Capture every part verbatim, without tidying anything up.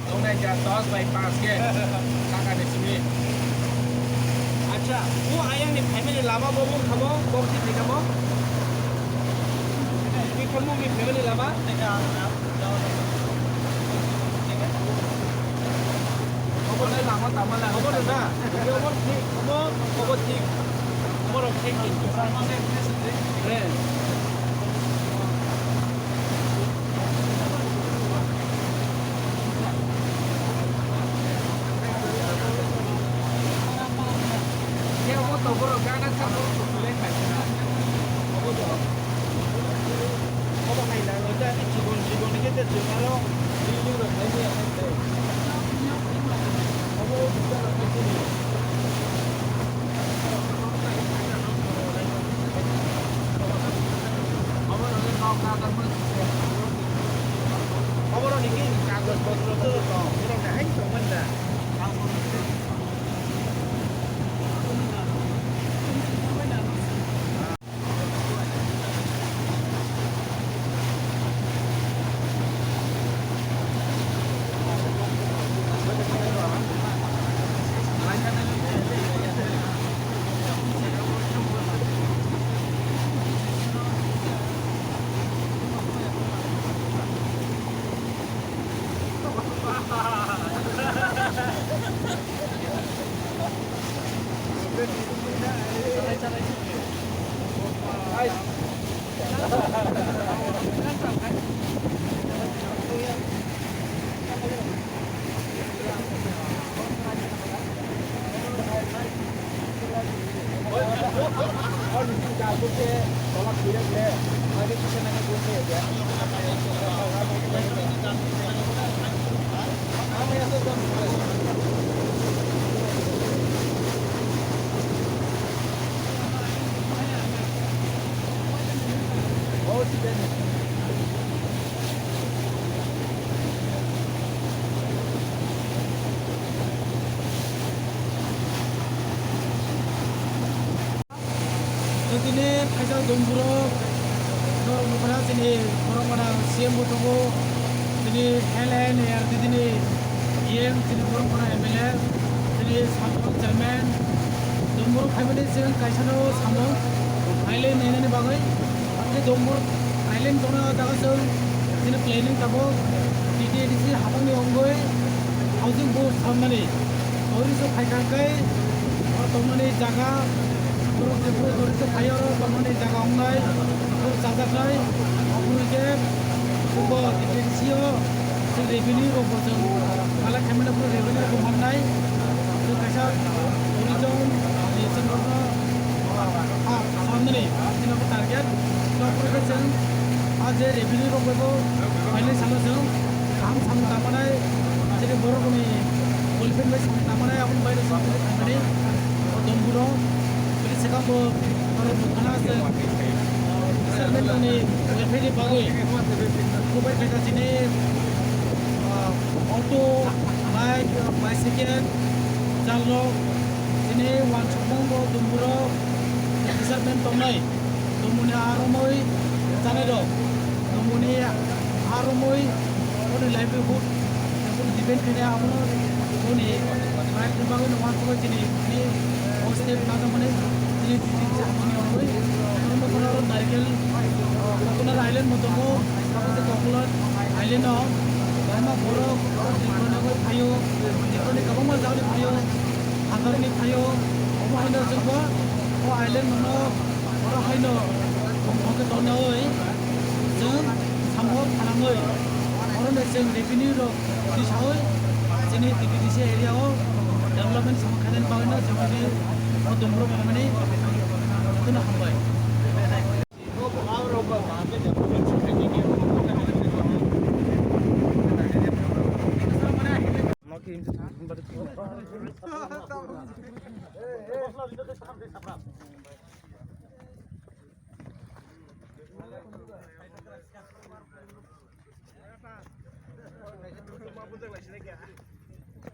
Tongnai ja dos bai panch khe. Sakani simi. Acha, o ayang ni family lama bo wng kha mo, bo si thai kha mo? Ni kha mo ni family lama? Obo ni lama tama la. Obo ni na. Obo thik, obo, obo thik. Obo rok thik ni. Eh. Tini phaijak dongborok norok nukha chini borok gana C M bo tongo, tini L N A R D tini E M tini borok gana M L A, tini Sampol chairman, dongborok phaimani chwng kaisano samung ailai nainani bagwi. Tei dongborok ailai tongna jaga chwng tini planning tabuk T T A D C hapangni wngwi housing board samnani. Ori so phaikha khe o tongmani jaga, borok je borok ori so phai oro tongmani jaga wngnai, borok chajaknai, oboni khe bo T T A D C o chwng revenue rok bo chwng collect khaimani, borok revenue rok bo mannai. Borok kaisa tourism ni chwng rokno, ah, samnani chini bo target. Borok khe chwng a je revenue rok bai bo phainai salo chwng kaham samung tangmanai, chini borok rokni welfare bai samung tangmanai, aboni bai rok samung tangmani o dongborok. Bini swkang bo norok nukha na chwng chairman rokni welfare ni bagwi bubaikha chini, ah, auto, bike, bicycle, chalrok chini uansukmung bo dongborok chairman tongnai. Dongmani aromoi chanai rok, dongmani aromoi boni livelihood, boni depend khainai abono boni life ni bagwi no uansukwi chini ni o step najakmani chini titi chakmani wngwi. Abono bono oro narikel, coconut island bo tongo, abo khe coconut island o kwbangma borok oro Tripura ni bagwi phaio, Tripura ni kwbangma jagani phaio, Handarni phaio, omo haino chwngbo o island no Oro haino bongkha khe tonwi chwng samungo phanangwi, oro ni chwng revenue rok twi sawi chini T T D C area o development samung khainani bagwi no chwng tini o dongborok phaimani jotono hambai.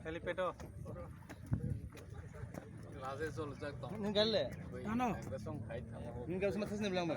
Helipad o. Rajesh Jolajak tong. Nung galle? Ano? Nung galle sama thasni belangma.